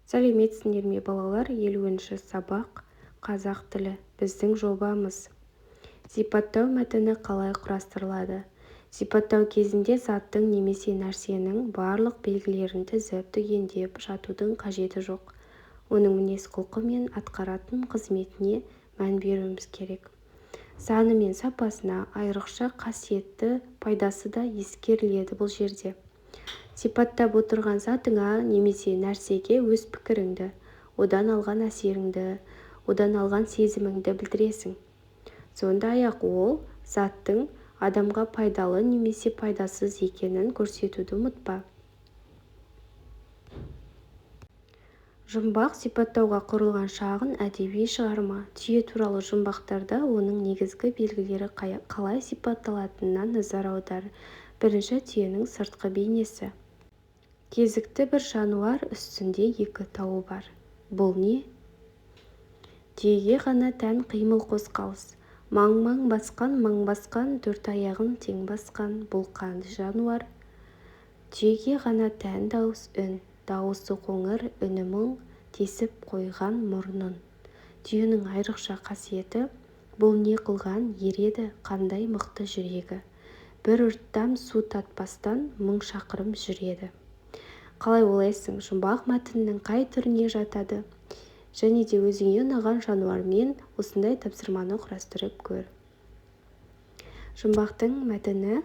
Сәлеметсіңдер ме, балалар! 50-сабақ, қазақ тілі. Біздің жобамыз. Сипаттау мәтіні қалай құрастырылады? Сипаттау кезінде заттың немесе нәрсенің барлық белгілерін тізіп, түгендеп жатудың қажеті жоқ. Оның мінез-құлқы мен атқаратын қызметіне мән беруіміз керек. Саны мен сапасына, айрықша қасиеті, пайдасы да ескеріледі бұл жерде. Сипаттап отырған затыңа немесе нәрсеге өз пікіріңді, одан алған әсеріңді, одан алған сезіміңді білдіресің. Сондай-ақ ол заттың адамға пайдалы немесе пайдасыз екенін көрсетуді ұмытпа. Жұмбақ – сипаттауға құрылған шағын әдеби шығарма. Түйе туралы жұмбақтарда оның негізгі белгілері қалай сипатталатынына назар аудар. Бірінші түйенің сыртқы бейнесі. Кезікті бір жануар Үстінде екі тауы бар. Бұл не? Түйеге ғана тән қимыл-қозғалыс. Маң-маң басқан, маң басқан, Төрт аяғын тең басқан. Бұл қандай жануар? Түйеге ғана тән дауыс, үн. Дауысы қоңыр, үні мұң, Тесіп қойған мұрнын. Түйенің айрықша қасиеті. Бұл не қылған ер еді, Қандай мықты жүрегі? Бір ұрттам су татпастан 1000 шақырым жүреді. Қалай ойлайсың, жұмбақ мәтіннің қай түріне жатады? Және де өзіңе ұнаған жануармен осындай тапсырманы құрастырып көр. Жұмбақтың мәтіні.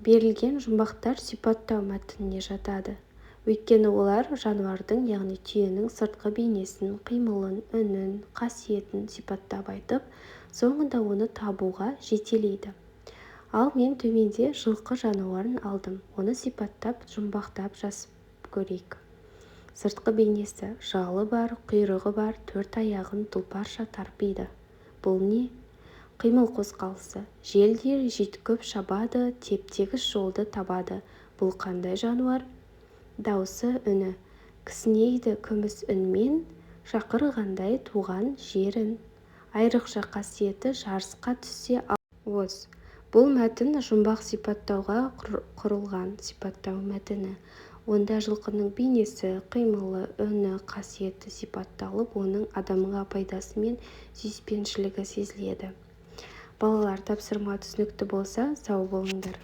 Берілген жұмбақтар сипаттау мәтініне жатады. Өйткені олар жануардың, яғни түйенің сыртқы бейнесін, қимылын, үнін, қасиетін сипаттап айтып, соңында оны табуға жетелейді. Ал мен төменде жылқы жануарын алдым. Оны сипаттап, жұмбақтап жазып көрейік. Сыртқы бейнесі: жалы бар, құйрығы бар, төрт аяғын тұлпарша тарпиды. Бұл не? Қимыл-қозғалысы: желдей жүйткіп шабады, теп-тегіс жолды табады. Бұл қандай жануар? Даусы, үні: кісінейді күміс үнмен, Шақырғандай туған жерін. Айрықша қасиеті: жарысқа түссе оз. Бұл мәтін жұмбақ сипаттауға құрылған сипаттау мәтіні. Онда жылқының бейнесі, қимылы, үні, қасиеті сипатталып, оның адамға пайдасы мен сүйіспеншілігі сезіледі. Балалар, тапсырма түсінікті болса, сау болыңдар.